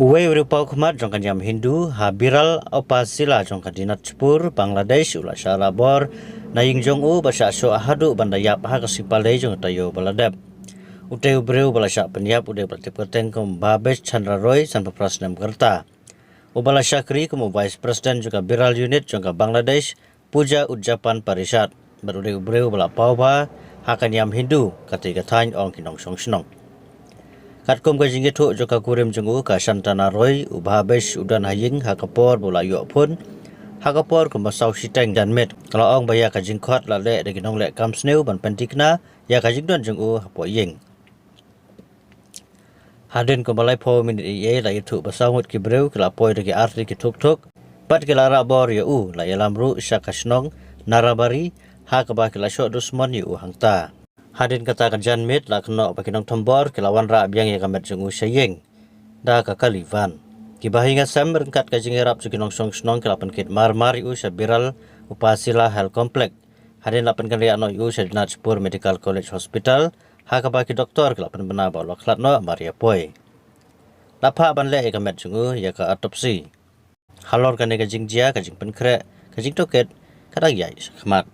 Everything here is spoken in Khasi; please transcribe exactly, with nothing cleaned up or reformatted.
Uwei u riewpawkhmat jong ka niam Hindu ha Biral Upazila jong ka Dinajpur, Bangladesh, u la shah rah bor na ïing jong u bad shah shoh haduh ban da ïap ha ka sngi Palei jong ka taïew ba la dep. Utei u briew ba la shah pynïap u dei ba la tip kyrteng kum Bhabesh Chandra Roy, sanphew phra snem ka rta, uba la shakri kum u Vice President jong ka Biral Unit jong ka Bangladesh Puja Udjapan Parishad, bad u dei u briew ba la paw bha ha ka niam Hindu katei ka thaiñ, ong ki nongshong shnong. Katkum ka jingïathuh jong ka kurim jong u, ka Shantana Roy, u Bhabesh u don ha ïing ha ka por ba u la ïoh phone ha ka por kumba saw shiteng janmiet. Ka la ong ba ïa ka jingkhot la leh da ki nongleh kam sniew ban pynthikna ïa ka jingdon jong u hapoh ïing. Hadien kumba laiphew minit ei ei, la ïathuh ba saw ngut ki briew ki la poi da ki artylli ki thuk thuk bad ki la rah bor ïa u. La ïalam ruh sha ka shnong Narabari, ha kaba ki la shoh dusmon ïa u hangta. Hadien kata ka janmiet, la kynnoh ba ki nongthombor ki la wanrah biang ïa ka met jong u sha ïing da ka kali van. Ki bahaïing sem ryngkat ka jingïarap jong ki nongshong shnong ki la pynkit mar mar ïa u sha Biral Upazila Health Complex. Hadien la pynkynriah noh ïa u sha Dinajpur Medical College Hospital, ha kaba ki doktor ki la pynbna ba u la khlad noh mar ïa poi. La phah ban leh ïa ka met jong u ïa ka autopsy. Halor kane ka jingjia, ka jingpynkhreh, ka jingtohkit ka dang ïaid shakhmat.